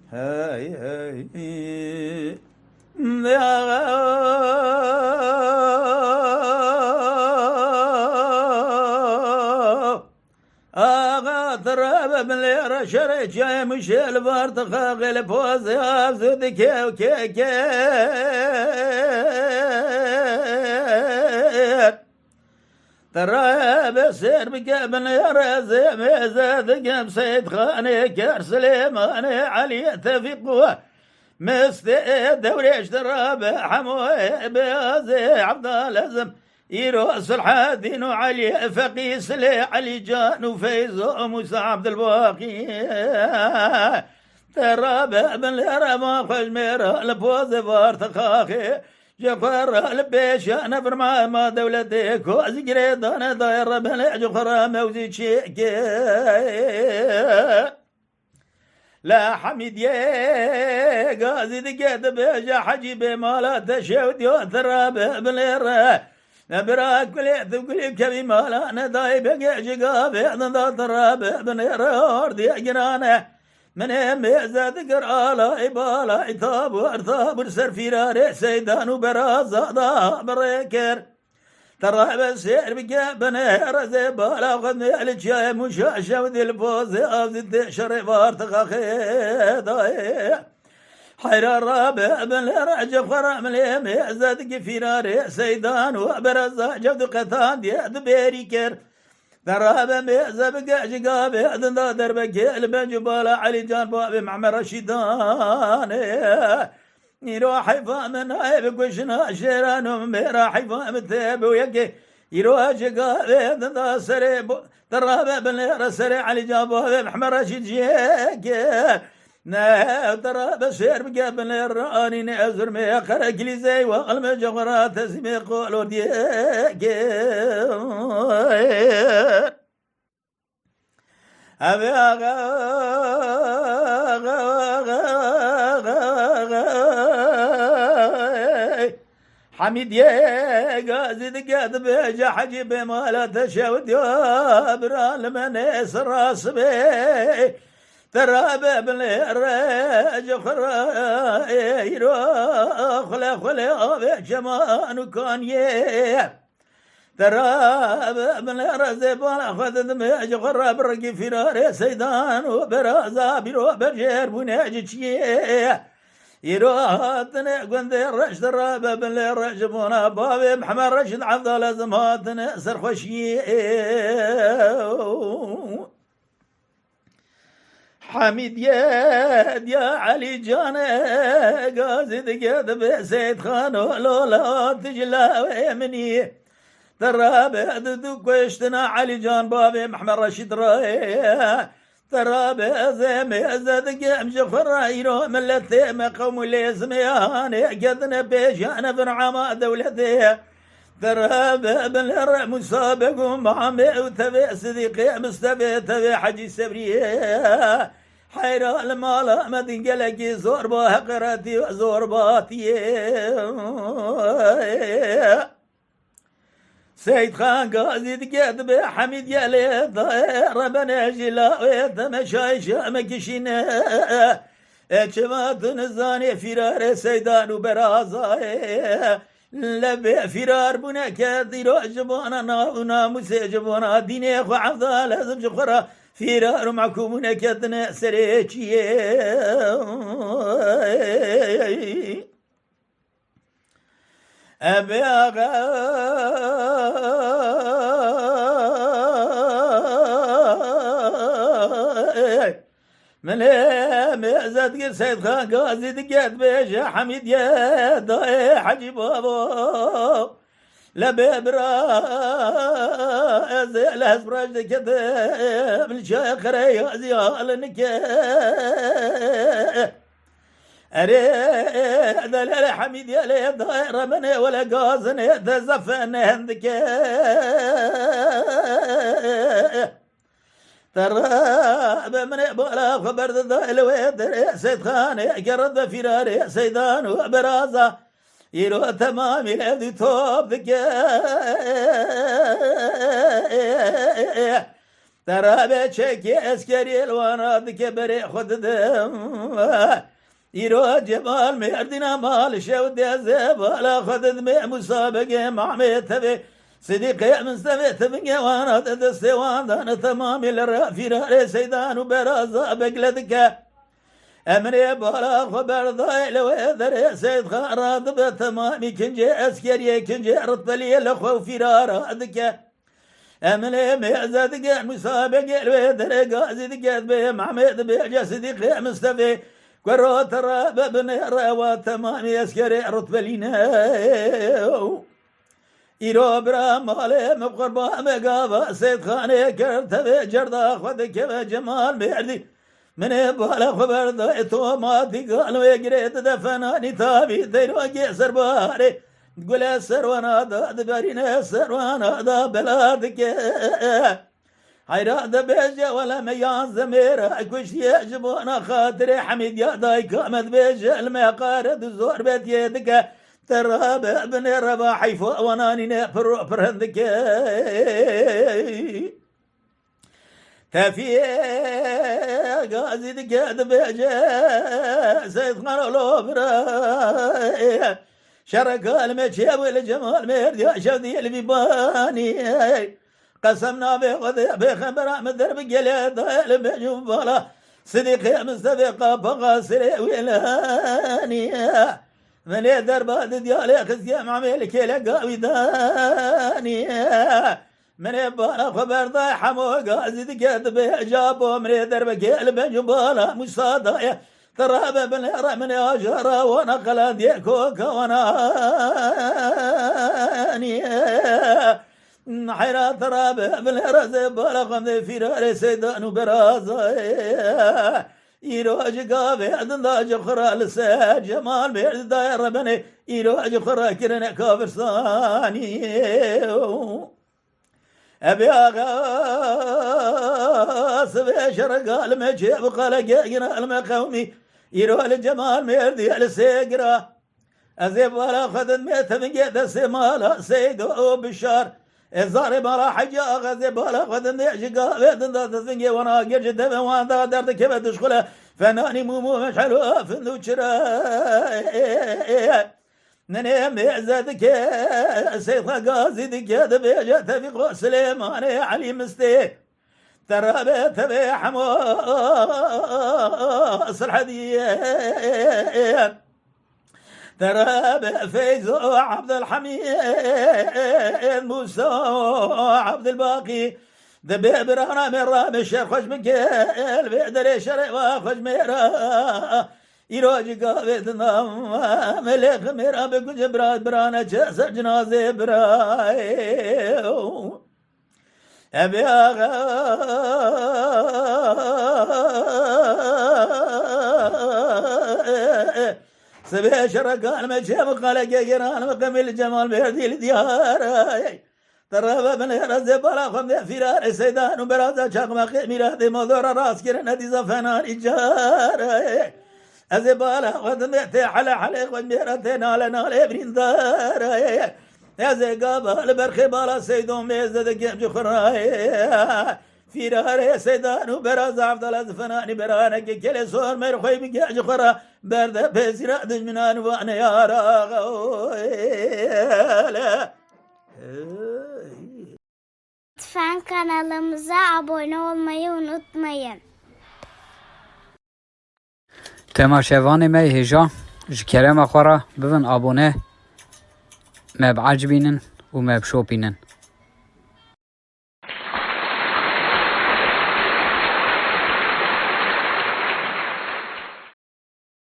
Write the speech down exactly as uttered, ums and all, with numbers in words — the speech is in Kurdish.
Hey, hey. Axa tirabe bilê re şerê çayê muşê li var tixaxê li pozê avzu dikewkê ker. Tirabe sêr bike binê re zê mêze dikim Seydxanê ker Silêmanê Eliyê Tevîq û Mistê Dewrêş tirabe Hemoyê Beyazê Evdalezim. Îro Sulhedîn û Elî Feqî Silê Elî Can û Feyzo Musa Abdulbaqî. Terabe bin lê rema xweş mêra li pozê var tixaxê. Ji xwe re li pêşe nefirma ma dewletê ku ez girê dane daye rebelê ji xwe re mewzî çêkê. La Hamîdiyê gazî dike dibêje Hecî bê mala te şew diyo tira bi bilê re. Ne bira kulê tu kulî kevî mala ne dayê begê ji gavê dinda tira bi bilê re ordiye girane. Min ê mêze dikir alay balay tabur tabur ser fîrarê seydan û beraza da birê kir. Terabe sêr bike binê rezê bala xwe nê li çiyayê mûşa şev dil pozê avzî tê şerê var tixaxê dayê. Heyra rabe bin lê rece xwe ramilê mêze dikî fîrarê seydan û bereza cevdu qetan diye di bêrî kir. Terabe mêze bike ji gavê dinda derbekê li benc û bala Elî Can bavê Mehmed Reşîdanê. Îro heyfa min nayê bi kuşina şêran û mêra heyfa min tê bi yekê. Îro ji gavê dinda serê bo-, terabe binê re serê Elî Can bavê Mehmed Reşîd jiyekê. Ne terabe şêr bike binê re anîne zurmê qere kilîzey we qilme cewera teslîmê qolo diyekê. Eve axa, axa, axa, axa, axa. Hamîdiyê gazî dike dibêje Hecî bê mala te şew diyo bira li me nêsira sibê. Te rabe bilê re ji xwe re îro xule xule avê çeman û kaniyê. Terabe binê re zê bala xwe didimê ji xwe re bi rengî fîrarê seydan û beraza bîro berjêr bûne ji çiyê. Îro hatine gundê reş terabe binê re ji bona bavê Mihemed Reşîd Evdalezim hatine serxweşiyê. Hamîdiye diya Elî Canê gazî dike dibê Seyîd Xano lola tijlawê minî. Terabe di du kuştina Elî Can bavê Mehmed Reşîd rayê. Terabe ez ê mêze dikim ji xwe re îro miletê me qewm û lêzimê hanê ketine pêşane vir ama dewletê. Terabe binê re Musa Begû Mamê û tevê Sidîqê Mistefê tevê Hecî Sevriyê. Heyra li mala me din gelekî zorba heqeretî û zorbatiyê. Seyîd Xan Gazî dike dibê Hemîdiye lê dayê rebenê jî lawê temeşayê şame kişîne. E çima tu nizanê fîrarê seydan û berazayê. Lebê fîrar bûne ke dîro ji bona nav û namûsê ji bona dînê xwe evda lezim ji xwe re fîrar û mehkûm bûne ketine serê çiyê. Ebe axa. Min ê mêze dikir Seyîd Xan Gazî dike dibêje Hemîdiye dayê Hecî Babo. Lebê bira ez ê li hezb rej diketim li çayê qereyazî halin nike. Erê delelê Hemîdiye lê dayê remenê wele gazinê de zefe nehndike. Te re be min ê bala xwe berdida li wê derê Seyîdxanê, gere de fîrarê Seydan û beraza. Îro temamî ev dî top dike. Te rabe çekê eskerî li wan radike berê xwe didim. Îro Cemal Mêrdîna mal şew dê zê bala xwe didimê Musa Begê Mamê tevê Sidîqê Mistevê tivingê wan de destê wan dane temamî li re fîrarê Seydan û Beraza Begle dike. Emrê bala xwe berdayê li wê derê Seydxan radibe temamî kincê eskeriyê kincê ritbeliyê li xwe û fîrara dike. Emrê mêze dike Musa Begê li wê derê gazî dike dibê Mehmê dibêje Sidîqê Mistefê ku rota rabe binê rewa temamî eskerê ritbelî ne. Îro bira malê min qurban be gava Seydxanê kir tevê cerda xwe dikeve Cemal Mêrdî. Minê bala xwe berdayê tomatî gal wê girê dide fenanî tavî teyrokê serbarê. Gule serwana da diberîne serwana da bela dike. Heyra dibêje wele me yan zemêra kuştiye ji bona xatirê Hemîdiya dayika me dibêje li me qare du zor betiyê dike. Te rabe binê reva heyfa wana nîne piro pirindike. Tefiyê gazî dike dibêje Seyd Xan lo bira. Şereka li me çêbû li Cemal Mêrdiya şevdî li vî banî. Qesem navê Xwedê pêxembera min derbikê lê daye li me cû bala. Sidîqê Mistefê qapaxa sirê wê lanî. Venê derba di diyalê xistiye mamê li kêle gavî danî. Minê bala xwe berdayê hemo gazî dike dibêje bo minê derbekê li ben cû bala Musa daye. Te rabe binê re minê ajara wana qelandiye koka wana niye. Heyra te rabe binê re zê bala xwe dê fîrarê Seydan û Berazayê. Îro ji gavê din da ji xwe re li ser Cemal Mêrdî daye rebenê. Îro ji xwe re kirine kafirsanî. Ebi axa sibê şerga li me çê bi qale gegina li me qewmî. Îro li Cemal Mêrdî li sê gira. Ez ê bala xwe din me tevingê destê mala Seydo Bişar. Ez zarê mala Hecî Axa, ez ê bala xwe din me ji gavê din da tevingê wana gir ji devê wan da derdikeve dişxule. Fenanî mûm û meşel û find û çira. Nenê mêze dike Seyda Gazî dike dibêje tevî xwe Silêmanê Elî Mistê. Te rabe tevê hemo Silhediyên. Te rabe Feyzo Abdulhamîd Musa Abdulbaqî. Dibê birana me rabe şer xweş bike. El vê derê şerê wa xweş me ra. Îro ji gavê dinam. Melê ximêra bi gunc bira birane çe ser cinazê birayê. Ev ê axa sibê şerekan me çê min qale gegeran min qemîl Cemal Mêrdî li diyar. Te reve binê re zê bala xwe me fîrarê Seydan û beraza çaqmaqê mîratê modora rast kirine dîza fenan îcar. Ez ê bala xwe dime tê hele hele xwe mêra tê nale nale brîndar. Ez ê gava li berxê bala Seydo mêze dikim ji xwe re. Fîrarê Seydan û beraza Evdala zifenanî beraneke kelê sor mêr xwe bike ji xwe re. Berde pêzîra dijminan û vane yara. Lütfen kanalımıza abone olmayı unutmayın. Temaşevanê me yê hêja, ji kerema xwe re bibin abone, me biecibînin û me bişopînin.